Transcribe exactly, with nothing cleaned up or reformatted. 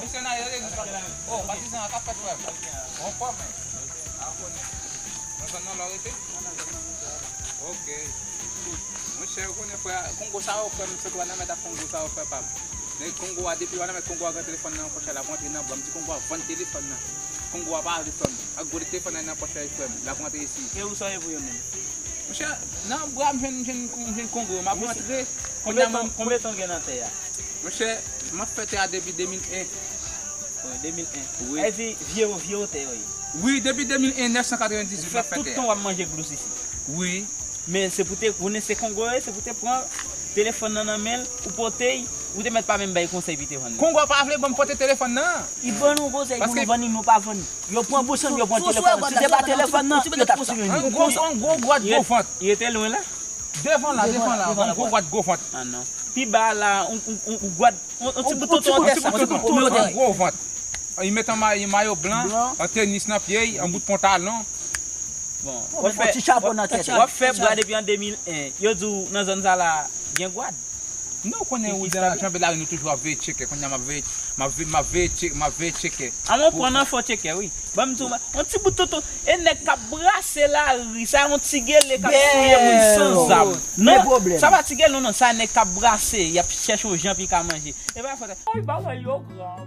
Misye nan rele nou. Oh, patizan, sa k ap fèt, frè m? Anfòm, men. A konnen. Nan zòn nan la w rete? Ok. Monchè, ou konnen, frè, Kongo sa yo, frè m, sot Wanament ak Kongo sa yo, frè pa m. Men Kongo a, depi Wanament, Kongo a gen telefòn nan nan pòch la, l ap rantre nan bra. M di Kongo a vann telefòn nan. Kongo a pa vle sòm. Ak gwo telefòn nan nan pòch la, frè m. L ap rantre isi. E ou sa w ye pou yo menm? Monchè, nan bra m jwenn, jwenn, jwenn Kongo, m ap rantre. Konbyen tan, konbyen tan w gen nan tè a? Monchè, m ap fè tè a depi de mil en. Wi, de mil en. Wi. Sa vle di vye, vye wotè yo ye. Wi, depi de mil en, nèf san katrevendizuit, m ap fè tè a. Ou fè tout tan w ap manje glous isi. Wi. Men se pou te konnen se Kongo yo ye, se pou te pran telefòn nan nan men l, ou pote l, ou te mèt pa menm bay konsèy pou te vann li. Kongo a pa vle ban m pote telefòn nan. Li ban nou konsèy pou nou vann li, nou pa vann li. Yo pran bouch an, yo pran telefòn nan. Si te pa telefòn nan, yo t ap sa. An gwo, an gwo gwad gwo vant. Li rete lwen la? Devan la, devan la, an gwo gwad gwo vant. Ah non. Pi ba la, on, on, on, on gwad, on, on ti bout tonton, on ti bout tonton, on gwo vant. Li met an may-, mayo blan, an tenis nan pye l, an bout pantalon. Bon, w ap fè, w ap fè bra depi an de mil en. Yo di w nan zòn sa la, gen gwad. Non, ou konnen ou nan janbe lari, nou toujou ap veye tcheke. Kounye a m ap veye, m ap veye, m ap veye tche-, m ap veye tcheke. A, mwen pran nan fò tcheke, wi. Ban m di w, yon ti bout tonton, e nèg k ap brase lari, sa yon ti gele k ap touye moun san zam. Non, sa pa ti gele, non, non, sa nèg k ap brase, y ap chèche yon jan pou y ka manje. E pa fòt. Oy, bagay yo grav.